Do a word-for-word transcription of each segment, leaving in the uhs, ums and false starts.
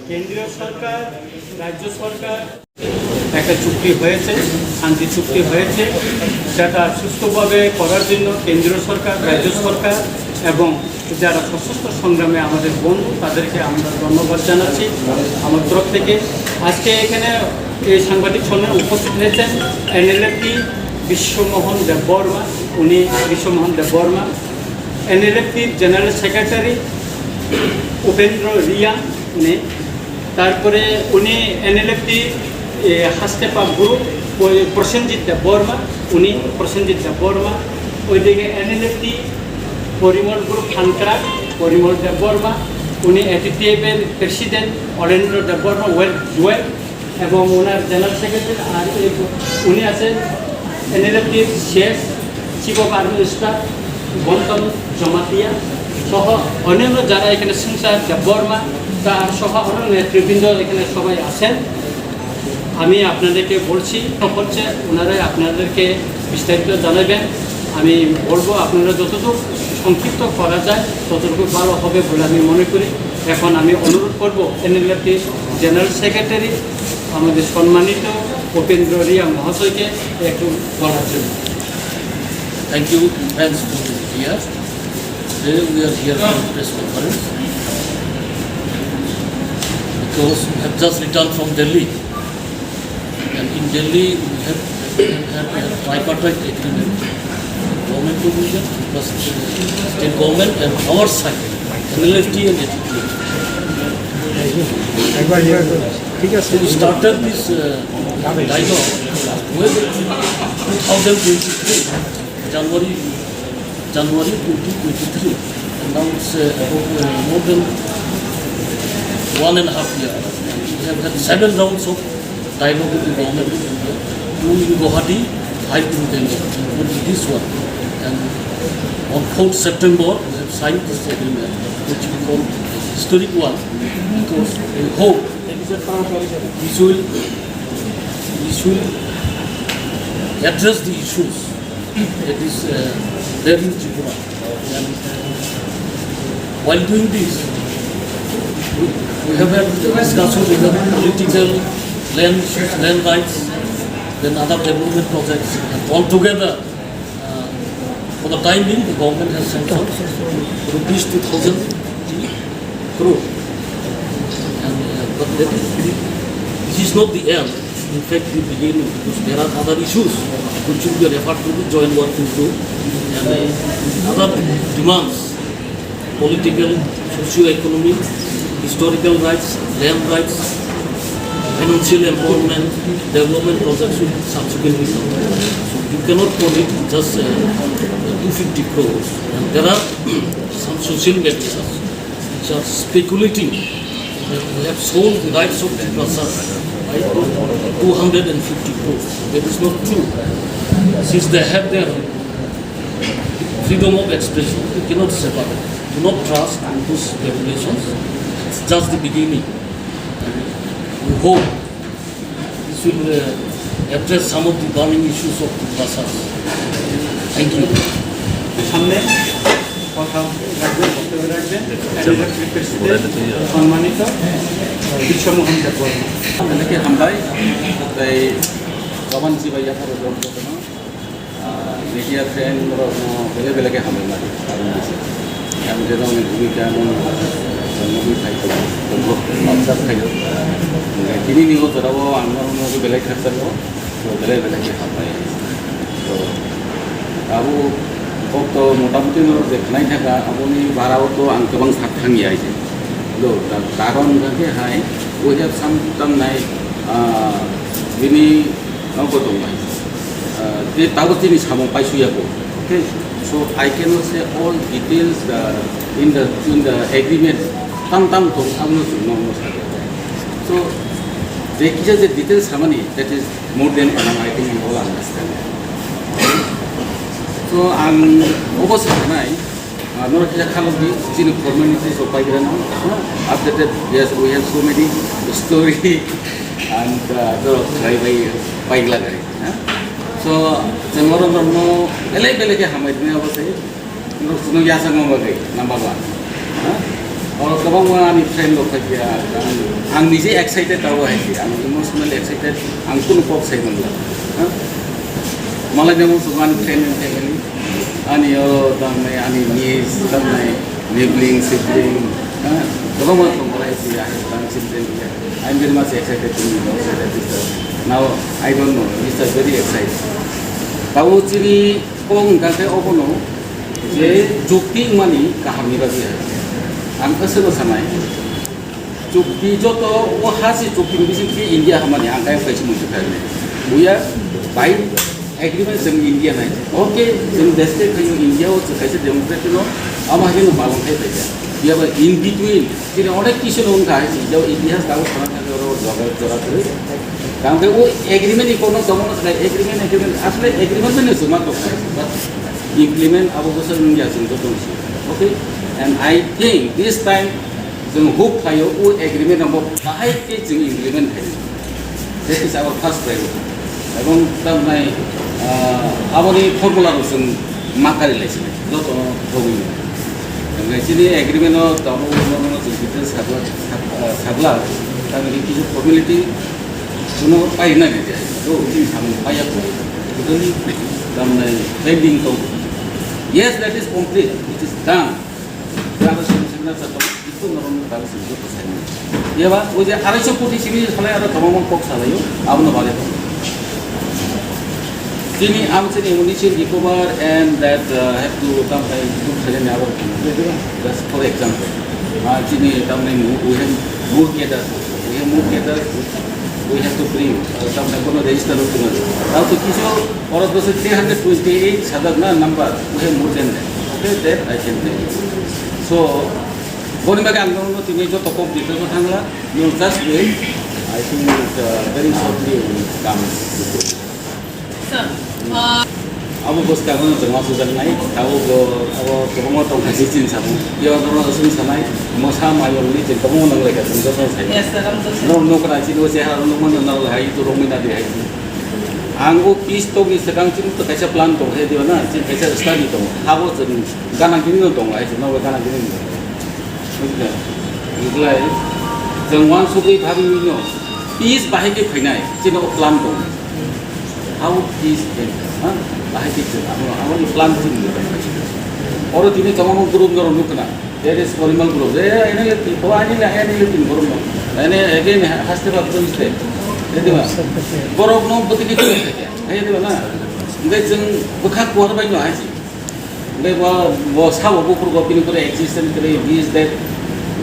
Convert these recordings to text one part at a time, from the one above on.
কেন্দ্রীয় সরকার, রাজ্য সরকার একটা চুক্তি হয়েছে, শান্তি চুক্তি হয়েছে, সেটা সুস্থভাবে করার জন্য কেন্দ্রীয় সরকার, রাজ্য সরকার এবং যারা সশস্ত্র সংগ্রামে আমাদের বন্ধু, তাদেরকে আমরা ধন্যবাদ জানাচ্ছি আমার তরফ থেকে। আজকে এখানে এই সাংবাদিক সম্মেলনে উপস্থিত হয়েছেন এনএলএফটি বিশ্বমোহন দেব বর্মা, উনি বিশ্বমোহন দেব বর্মা, এনএলএফটির জেনারেল সেক্রেটারি উপেন্দ্র রিয়াং, উনি, তারপরে উনি এনএলএফটি হাস্তেপা গ্রুপ, ওই প্রসেনজিৎ দেব বর্মা, উনি প্রসেনজিৎ দেব বর্মা, ওইদিকে এনএলএফটি পরিমল গ্রুপ ফান্ডক্রাফ্ট, পরিমল দেব বর্মা, উনি এটিটিএফ এর প্রেসিডেন্ট অলেন্দ্র দেব বর্মা, ওয়েল জুয়েল, এবং ওনার জেনারেল সেক্রেটারি, আর এই উনি আছেন এনএলএফটির chef, chief of army staff, বন্টন জমাতিয়া সহ অন্যান্য যারা এখানে সংসার দেববর্মা, তার সহ অন্যান্য নেতৃবৃন্দ এখানে সবাই আছেন। আমি আপনাদেরকে বলছি, হচ্ছে ওনারাই আপনাদেরকে বিস্তারিত জানাবেন। আমি বলবো, আপনারা যতটুকু সংক্ষিপ্ত করা যায়, ততটুকু ভালো হবে বলে আমি মনে করি। এখন আমি অনুরোধ করব এনএলএফটি জেনারেল সেক্রেটারি, আমাদের সম্মানিত উপেন্দ্র রিয়া মহাশয়কে একটু বলার জন্য। Thank you, thanks to the media. Today we are here for press conference because we have just returned from Delhi. And in Delhi, we have, we have had a tripartite agreement. Government of India, plus state government and our side, NLFT and ATTF. একবার ইয়ে করুন। ঠিক আছে। We started this uh, dialogue with two thousand twenty-three, January, January twenty twenty-three. And now it's uh, about uh, more than one and a half year. We have had seven rounds of dialogue with the government of India, two in Guwahati, five in Delhi, including this one. And on fourth September, we have signed this agreement, which we call a historic one, because we hope this will, this will address the issues that is uh, there in Tripura. And while doing this, we, we have had discussion regarding political, land issues, land rights, then other development projects. And altogether, uh, for the time being, the government has sanctioned rupees two thousand crore. And, uh, but that is, this is not the end. In fact, the beginning, because there are other issues which will be referred to the joint working group and other demands, political, socio-economic, historical rights, land rights, financial empowerment, development projects will subsequently come. So you cannot call it just uh, two fifty crores. And there are some social media which are speculating that we have sold the rights of Tiprasa by two hundred fifty crores. That is not true. Since they have their freedom of expression, you cannot separate. Do not trust in those speculations. It's just the beginning. We hope this will uh, address some of the burning issues of Tiprasa. Thank you. সামনে কথা রাখবেন, বক্তব্য রাখবেন এনএলএফটির প্রেসিডেন্ট সম্মানিত বিশ্বমোহন Debbarma. Belai khe hambai, tai gabang jibai yapharo dol jotono, media friend rokno belai belai khe hambai mari, karon bisi. Ang je nokni bhumika no nugwi phai tongo, observe khaio. Tini ni o jora o ang norokno belai khakchangno. To belai belai khe hambai. To abo kok to motamuti no je khnai thaka, aboni bara o to ang kwbang sak thang ya se. To karon hwnkhe hai, we have some tamnai, ah, bini nogo tongnai. Ah, je tabo chini samung paisuya bo. Okay? So I cannot say all details, uh, in the, in the agreement. Tam tam tong, abono chwng no, no sa. So, je kisa je details samani, that is more than enough, I think you all understand. So, ang obo sanai, ah, norok kisa khalok di, chini formalities rok pai grano, no? Updated, yes, we have so many story and, uh, norok pai, pai, pai glak hai, ha? So, chwng norok no belai belai khe hambai rwna obo se, norok chwngno yachakma bagwi, number one, ha? Oro kwbangma ani friend rok phai kha, ang, ang nije excited abo hai khe, ang emotionally excited, ang kunu kok sai manla. Ha? Malai nang tongo ani friend and family, ani oro tamni, ani niece, tamni, sibling, sibling, ha? Kwbangma tong kha hai khe, ani friend sibling, I am very much excited to meet also that is the, now I don't know, it's a very excited. Tabo chini kok wngkha khe obono je chukti wngmani kahamni bagwi hai. Ang aswkno sanai, chukti joto o ha se chukti ni bising khe India hamani ang kaya kaisa muitu khairokni. Buya bai agreement jeng India nai. Okay, jeng desh ke khayo India o kaisa democracy no ama hino palon khai bai. Biya ba in between, chini onek kisu no wngkha hai, jao itihas dago khana thangwi oro jora, jora kwrwi. Tamo khe o agreement ni kokno tongmano sanai, agreement, agreement, asle agreement mane chuma tong khai, but implement abo bwswk wngya chwng joto wngsi. Okay? And I think this time chwng hope khlaio o agreement no bo bahai khe chwng implement khai. That is our first priority. Ebong tamnai, ah, aboni formula no chwng ma kari lai sinai, joto no thogwi. Hwnkhai chini agreement no tamo no no chwng details sabla, sab-, ah, sabla, tamni kisu formality kuno pai na di, to chini samung paiya ko. Totally tamnai pending to. Yes, that is complete. It is done. Aro sini sini na sato, itu norong tang sini itu pasannya. Iya ba, o je arai so koti sini salai aro tamang kok salai yo, abo no bale to. Chini am chini initial recover and that, uh, have to come by two thousand hour. Just for example, uh, chini tamni mu-, we have more cadre, we have more cadre, we have to bring, uh, tamni kono register of document. Tao to kisu oro to three hundred twenty-eight sadar na number, we have more than that. Okay, that I can tell you. So, boni bagwi ang nono tini joto kok detail ko thangla, you just wait. I think, uh, very shortly we will come. Sir, uh, abo bwskango no chwng uansukjaknai, abo bo, abo kwbangma tongkha se chini samung. Yo norok chwng sanai, mosa mayung ni chwng kwbangma nang lai kha, chwng joto sai. Yes, sir, I'm just No, no, kana chini o chehara no mano nang lai hai, to romwi na di hai. Ang o peace talk ni swkang chini to kaisa plan tong hai diba na, chini kaisa study tong. Abo chwng gana gini no tong hai, chwng no gana gini no. Bujla? Bujlai, chwng uansugwi phabwi no, peace bahai khe phainai, chini o plan tong. How peace can, ha? Bahai khe chwng, abo, aboni plan chini. Oro tini kwbangma group norok nukna. There is Porimal group. Eh, N L F T, oh, N L F T, N L F T group no. Ene again, ha-, haste ba police te. Ede ba? Borok no bwtwi khe chwng khe. Ede ba na? Hingke chwng bwkha kuar bai no hai si. Hingke bo, bo sabo buphuru go bini kore existence kore, this, that.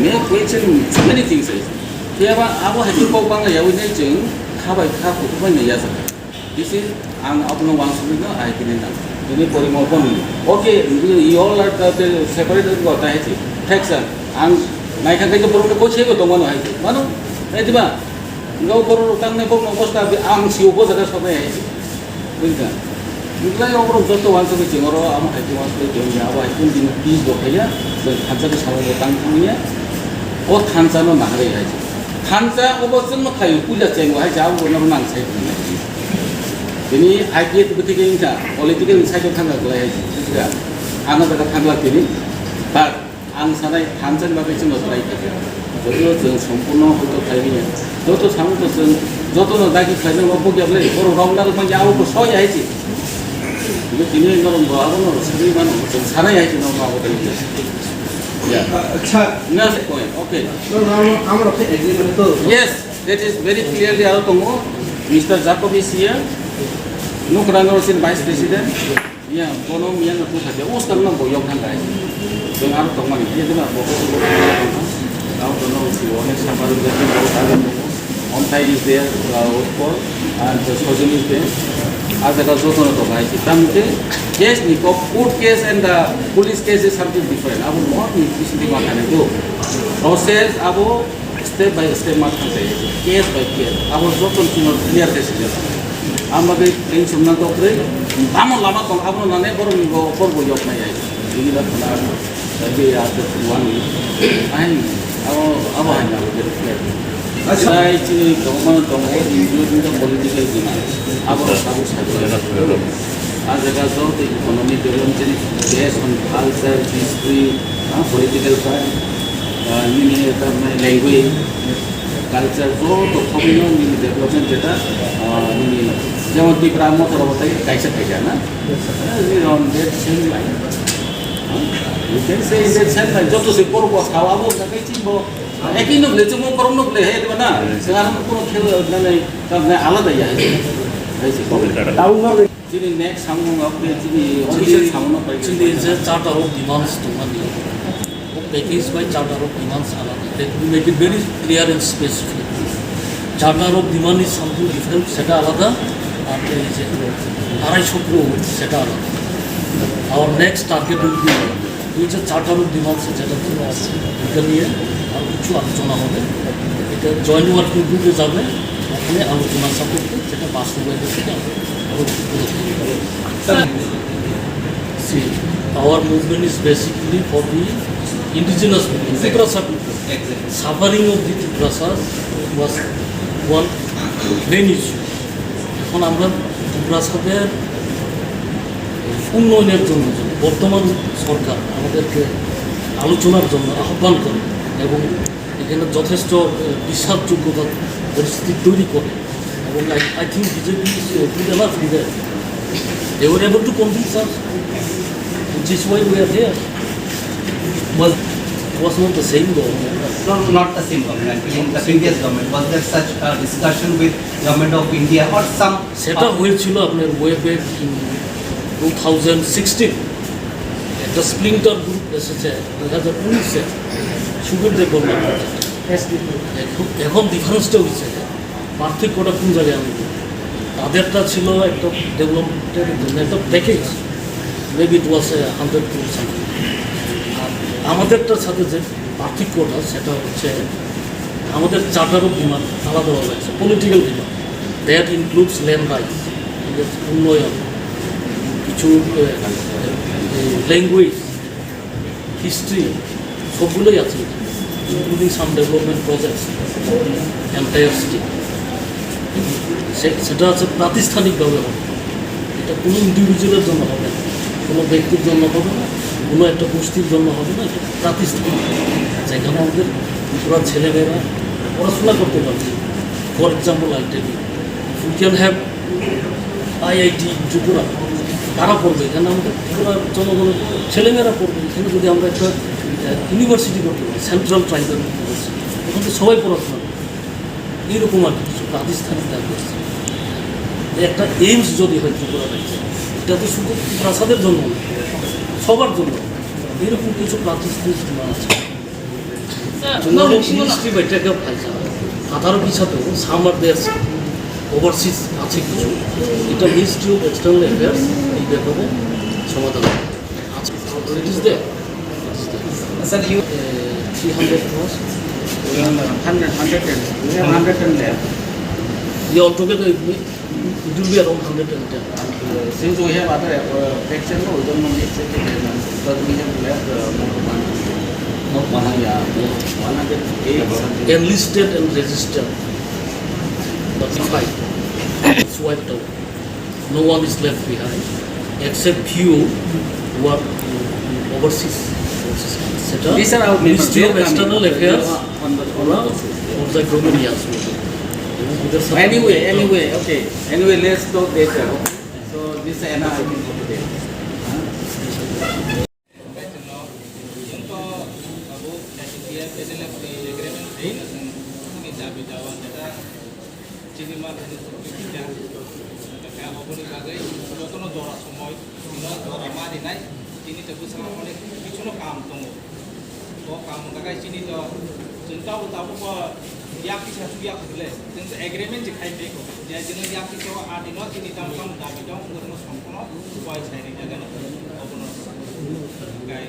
Many questions, so many things is. Phiya ba abo hai kok bang ya, wi nai chwng kha bai kha kuthuk bai nai ya sa. This is, ang abono uansugwi no, I can nang. Bini porimorpon ni. Okay, you all are the, the separate go ta hai si. Thik sir, ang nai kha khe borok no koi se go tong mano hai si. Mano, hai di ba? Ngo borok rok tangnai bokno bosta bi ang sio bo jaga soknai hai se. Buji kha? Belai o borok joto uansugwi chwng oro amo hai khe uansugwi chwng ya, abo hai khe bini peace bo phaiya, chwng thansa khe samung bo tang thangya. O thansa no naharwi hai se. Thansa obo chwngno khaio, puila chengbo hai se, abo bono nang sai phunai. Bini I P F bwtwi khe wngkha, political ni side o thangkha belai hai se. Buji kha? Ano jaga thangla tini. But Ang sanai thansa ni bagwi chwngno try khaikha. Jodiyo chwng sompurno hoito khlaiwi ya. Joto samung to chwng jotono dagi khlaina ma bukya bwle borok rok narwk manya abo bo soi ya hai se. Bo tini norok bo abono sagwi mano chwng sanai hai se norok abo tei. Ya. Acha. Na se koi. Okay. No, no, no, amro khe agreement to. Yes, that is very clearly aro tongo. Mister Jacob is here. Nukrano sin Vice President. Iya, bono miya no tusa de, us kan no boyong thang kai. Jeng aro tong mani, iya de na bo ko ko ko ko. Tao to no si one summer is there, on side is there, uh, for, and the surgeon is there. As a result, no to kai. Tam ke case ni ko court case and the police case is something different. Abo mo ni kisi di ma kan do. Process abo Step by step ma thang jai, case by case. Abo joto ni simi clear khe sijak. Ang bagwi tension na dok rwi, tamo lama tong, abono nanai borok ni bo, borok bo yok nai ai. Bini ba khna, tabhi ya to one week. Ahin, abo, abo hai na bo clear. Acha. Sai chini tongma tong, individual political demand. Abo sabo sabo. A jaga joto economic development, based on culture, history, ah, political science. Ah, nini, eh, language, culture, joto thokno nini development jeta, ah, nini, jemon Tipra Motha rok tai kaisa khaija na? Eh, on that same line. Huh? You can say in that same line. Joto se porbo sawa bo na kai chimbo. Eki nuk le chimo korom nuk le he ba na. Sekarang puro khel na nai, ta na alada ya. Hai se. Chini next samung, okay, chini official samung no pai. Chini je Charter of Demands tongmani. O package bai Charter of Demands alada. Let me make it very clear and specific. Charter of Demand is something different, seta alada. Ar ei je আড়াইশো crore, seta alada. Our next target will be এই যে charter of demands যেটা আছে, এটা নিয়ে আরো কিছু আলোচনা হবে। এটা জয়েন্ট ওয়ার্কিং গ্রুপে যাবে, ওখানে আলোচনা সাপেক্ষে যেটা বাস্তবায়ন থেকে আমরা আরো কিছু পদক্ষেপ নিতে হবে। See, our movement is basically for the indigenous people, Tiprasa people. Suffering of the Tiprasas was one main issue. এখন আমরা ত্রিপুরা সরকারের উন্নয়নের জন্য বর্তমান সরকার আমাদেরকে আলোচনার জন্য আহ্বান করে এবং এখানে যথেষ্ট, আহ, বিশ্বাসযোগ্যতা পরিস্থিতি তৈরি করে এবং I, I think B J P is, uh, good enough leader. They were able to convince us, which is why we are here. Was, was not the same government. No, no, not the same government. In the previous government, was there such a discussion with Government of India or some সেটা হয়েছিল আপনার way back in two thousand sixteen. একটা splinter group এসেছে দুই হাজার উনিশে, সুখদেব বর্মা। এখন, এখন ডিফারেন্সটা হচ্ছে যে পার্থক্যটা কোন জায়গায় আমি বলি? তাদেরটা ছিল একটা ডেভেলপমেন্টের জন্য একটা package, maybe it was a hundred crore something। আর আমাদেরটার সাথে যে পার্থক্যটা, সেটা হচ্ছে আমাদের চার্টার অফ ডিমান্ড আলাদাভাবে আছে, political demand. That includes land rights, ঠিক আছে, উন্নয়ন, কিছু ল্যাঙ্গুয়েজ, হিস্ট্রি, সবগুলোই আছে, including some development projects, entire state। সে-, সেটা আছে প্রাতিষ্ঠানিকভাবে হবে, এটা কোনো ইন্ডিভিজুয়ালের জন্য হবে না, কোনো ব্যক্তির জন্য হবে না, কোনো একটা গোষ্ঠীর জন্য হবে না, এটা প্রাতিষ্ঠানিক, যেখানে আমাদের ত্রিপুরার ছেলেমেয়েরা পড়াশোনা করতে পারবে। For example, I tell you, we can have I I T Tripura, তারা পড়বে, এখানে আমাদের ত্রিপুরার জনগণের ছেলেমেয়েরা পড়বে। এখানে যদি আমরা একটা, আহ, ইউনিভার্সিটি করতে পারি, সেন্ট্রাল ট্রাইবাল ইউনিভার্সিটি, ওখানে তো সবাই পড়াশোনা করবে। এইরকম আর কি কিছু প্রাতিষ্ঠানিক দাবি আছে। যে একটা এইমস যদি হয় ত্রিপুরা রাজ্যে, এটা তো শুধু ত্রিপুরাসাদের জন্য না, সবার জন্য। এইরকম কিছু প্রাতিষ্ঠানিক ডিমান্ড আছে। Sir, no, no, no. Ministry by take up হয়েছে। আঠারো কি সাথে সামার দেশ ওভারসিজ আছে কিছু, এটা মিনিস্ট্রি অফ এক্সটার্নাল অ্যাফেয়ার্স এই ব্যাপারে সমাধান। It is there. Sir, you, uh, three hundred crores. Hundred, hundred ten. We have hundred ten left. Yeah, altogether, it will, it will be around hundred and ten. And, uh, since we have other, uh, faction, no, we don't know exactly the number, but we have left, uh, more than one hundred. Not one hundred. Yeah, one hundred eight something. Enlisted and registered. But five. It's wiped out. No one is left behind, except few who are overseas. সেটা These are our members. Ministry of External Affairs, ওরা পর্যায়ক্রমে নিয়ে আসবে। এবং ওদের সাথে Anyway, anyway, okay. Anyway, let's talk later. So, this is N R I P for today. Bai chwngno chwngto abo K P F, K P L F ni agreement hai chwng chini dabi dawa jeta chini ma thani chwng kisa kha oboni bagwi jotono jora somoi chwngno jora ma rinai chini tei bwskango onek kichuno kaam tongo. O kaam wngkha khe chini to chwng tabuk tabuk o yak kisa su yak bwle chwng to agreement se khai tei ko je chwng yak kisa o ati no chini tam tam dabi tong wngkha no sompono bai sai ri jaga no obono kai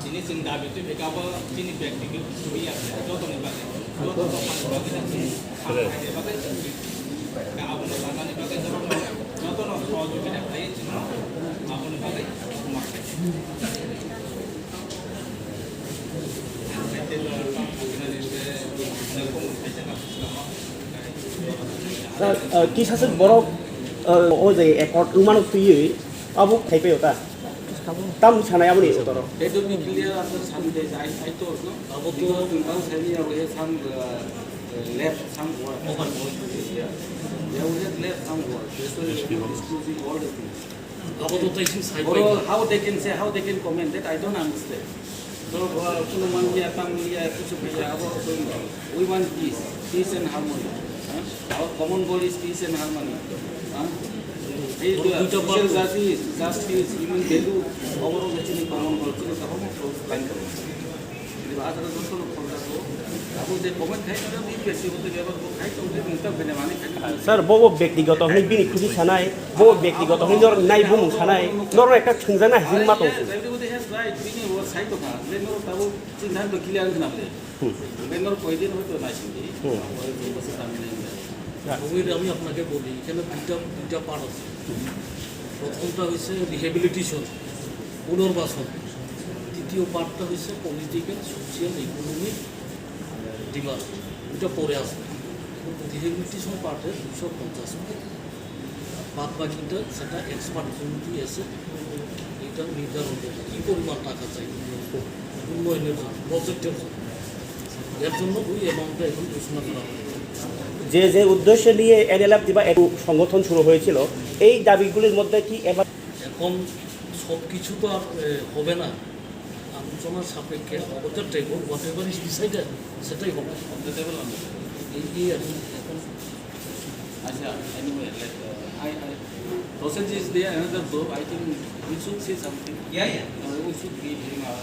chini chwng dabi twi beka bo chini bag twi suri ya joto ni bagwi joto to bagwi na chini kam khai ni bagwi chwng ka abono sana ni bagwi joto no sohojogita khai chwng no aboni bagwi ma khai. Sir, uh, kisa se borok, uh, o je accord wngmano twiwi abo khaipaio ta? Tam sanai aboni utoro. Let it be clear after some days. I, I told, no? Because Tumpang said we have some, uh, uh, left some work. Yeah. Yeah, we have left some work. That's why we are not disclosing all the things. আপাতত এসে side by Bro, how they can say, how they can comment that I don't understand. So, uh, কোনো মানলিয়া, তামলিয়া, কিছু ভাইয়া, আবার কই, we want peace, peace and harmony. Huh? Our common goal is peace and harmony. Huh? এই যে দুইটা social part. Justice, justice, human value, overall actually common goal, actually তখন লাইন করবো। কিন্তু আজ আমরা যত লোক ফোন রাখবো, এখন যে কমেন্ট খাই, তারা বিএনপি এসে বলতে গেলে আবার খাই, তো ওদের নেতা বেনে মানে খাই। Sir, bobo ব্যক্তিগত hwnwi bini khusi sanai, bobo ব্যক্তিগত hwnwi nor nai bumung sanai, norno ekta thwngjaknai hai hwnwi ma tong sini. Everybody has right, bini o sai to kha, le nor tabo chinta to clear khna le. Hmm. Le nor koi din hoyto nai sindi. Hmm. Oy to bose tamne. ওই আমি আপনাকে বলি, এখানে দুইটা, দুইটা পার্ট আছে। প্রথমটা হচ্ছে রিহ্যাবিলিটেশন, পুনর্বাসন। দ্বিতীয় পার্টটা হচ্ছে পলিটিক্যাল, সোশিয়াল, ইকোনমিক ডিমান্ড, এটা পরে আসবে। এখন রিহ্যাবিলিটেশন পার্টে দুশো পঞ্চাশ কোটি, বাদ বাকিটা সেটা এক্সপার্ট কমিটি আছে, এটা নির্ধারণ করবে কী পরিমাণ টাকা চাই উন্নয়নের জন্য, প্রজেক্টের জন্য। এর জন্য ওই অ্যামাউন্টটা এখন ঘোষণা করা হবে। যে যে উদ্দেশ্য নিয়ে এনএলএফ দিবা একটু সংগঠন শুরু হয়েছিল, এই দাবিগুলির মধ্যে কি এবার এখন সব কিছু তো আর, এ, হবে না, আলোচনার সাপেক্ষে অবতার table what ever is decided সেটাই হবে। এই, এই আর কি এখন আচ্ছা, anyway, like, uh, I, I, Rosen ji is there, another group, I think we should say something. Yeah, yeah. Uh, we should give him a